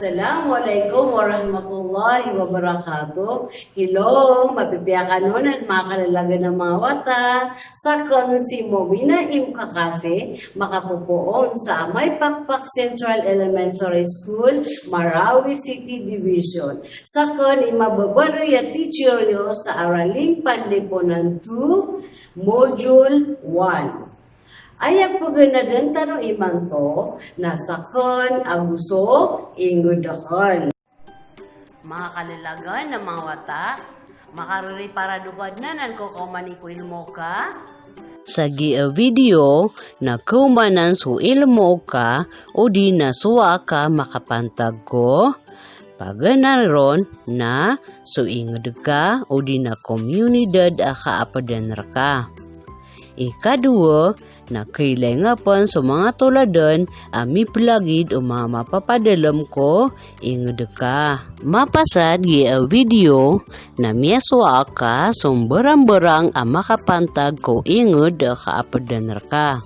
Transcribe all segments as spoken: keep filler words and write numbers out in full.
Assalamu alaikum warahmatullahi wabarakatuh. Hello, mapipiya kano nan manga kalalagan a manga wata. Sakn si Momina M Kakase, makapopoon sa amay Pakpak Central Elementary School, Marawi City Division. Sakn i mababaloy a teacher iyo sa araling Panliponan two, Module one. Aya paganadan tano imanto na sakn ago so ingd akn. Manga kalalagan a manga wata, makaririparado ka dn anan ko kaomani ko ilmo ka? Sa giya video na kaomanan so ilmo ka, odi na so a ka makapantag ko. Paganay ron na so ingd ka, odi na komunidad a kaapdan rka. Ikadowa, na kailay ngka pn so manga toladan a miplagid o manga mapapadalm ko ingd ka. Mapasad giya video na miyasowa ka so mbarangbarang a makapantag ko ingd a kaapdan rka.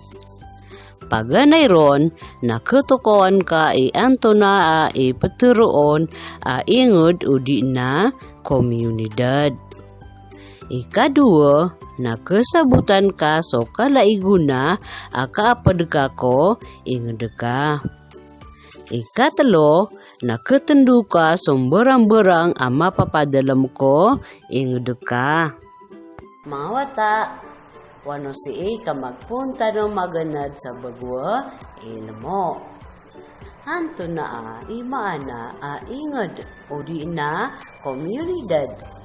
Paganay ron na khatokawan ka i antonaa i ptharoon a ingd odi na komunidad. Ikadowa, na khasabotan ka so kala i gona a kaapd ka ko ingd ka. Ikatlo, na khatndo ka so mbarangbarang a mapapadalm ko ingd ka. Manga wata, wano sii ka magpoon tano maganad sa bago a ilmo. Antonaa i maana a ingd odi na komunidad?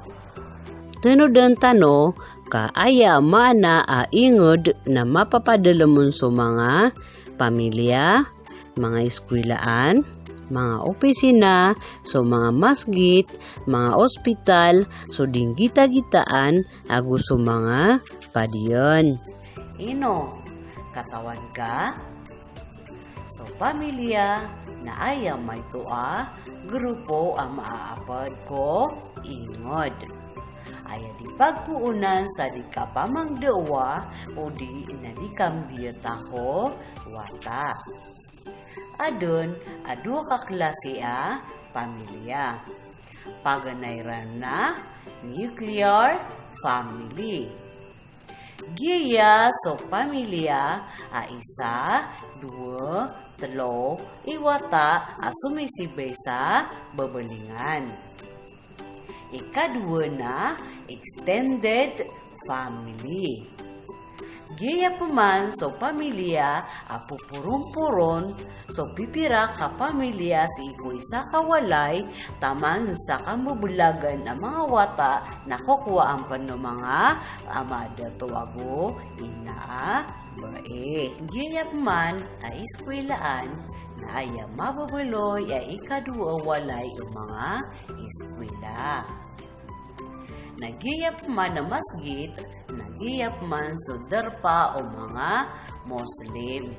Tanodan tano ka aya maana a ingd na mapapadalm on so manga pamilya, manga iskwilaan, manga opisina, so manga masgit, manga ospital, so dingitagitaan, ago so manga padiyan. Ino, katawan ka? So pamilya na aya maito a grupo a maapd ko ingd. Aya di pagpoonan sa di kapamangdawa odi na di kambiyata ko wata. Adn a dowa ka klasi a pamilya. Paganay ran na nuclear family. Giya so pamilya a isa, dowa, tlo i wata a somisibay sa babalingan. Ikadowa na extended family. Giya pman so pamilya a poporonporon so pipira ka pamilya sii ko isa ka walay, taman sa kambebelagan a manga wata na kokowaan pn o manga ama, dato ago ina a bai. Giya pman a iskwilaan na aya mababaloy a ikadowa a walay o manga iskwila. Na giya pman a masgit, na giya pman so darpa o manga Muslim.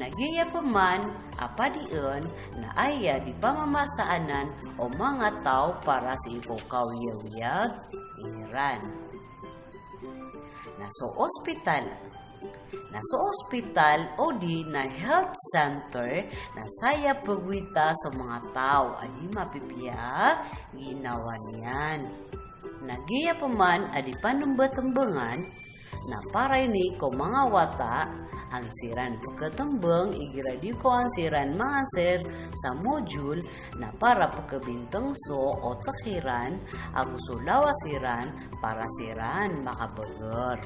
Na giya pman a padiyan na aya di pamamasaanan o manga taw para sii ko kawiyawiyag iran. Na so ospital. Na so ospital odi na health center na saya pagowita so manga taw a di mapipiya a ginawa niyan. Na giya pman a di panembatembangan na para ini ko manga wata an siran peketembang igira di ko an siran manganswer sa module na para pekebinteng so otek iran ago so lawas iran para siran makabeger.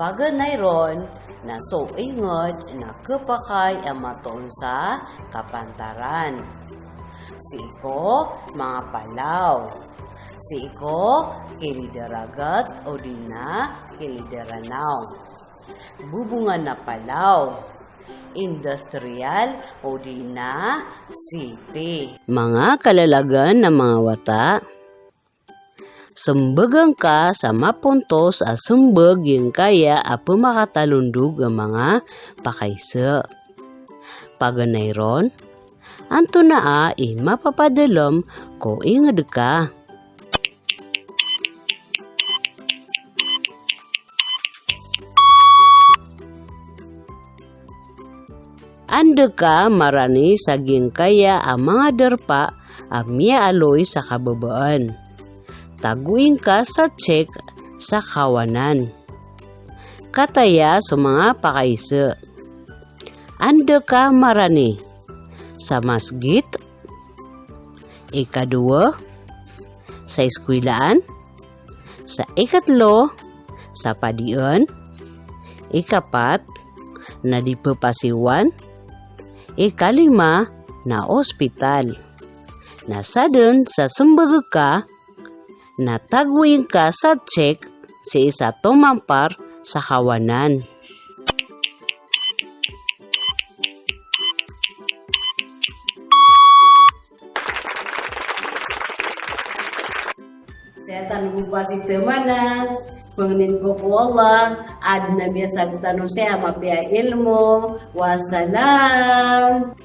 Paganay ron na so inged na kepakay a matoon sa kapantaran. Sii ko manga palaw. Sii ko kilidaragat odi na kilidaranaw. Bubungan a palaw. Industrial odi na city. Manga kalalagan a manga wata. Sembegen ka sa mapontos a sembeg giyangkaya a pemakatalondog a manga pakaisa. Paganay ron, antonaa i mapapadalem ko inged ka? Anda ka marani sa giyangkaya a manga darpa a miyaaloy sa kababaan? Tagoing ka sa check sa kawanan. Kataya so manga pakaiza. Anda ka marani? Sa masgit. Ikadowa, sa iskwilaan. Sa ikatlo, sa padian. Ikapat, na di pepasiwan. Ikalima, na ospital. Na sadn sa smbag ka, na tagoing ka sa check sii sa tomampar sa kawanan. Saya tano bo pasi temanan, pangnin ko ko Allah, adn a miyasag tano saya mapiya ilmo. Wassalam.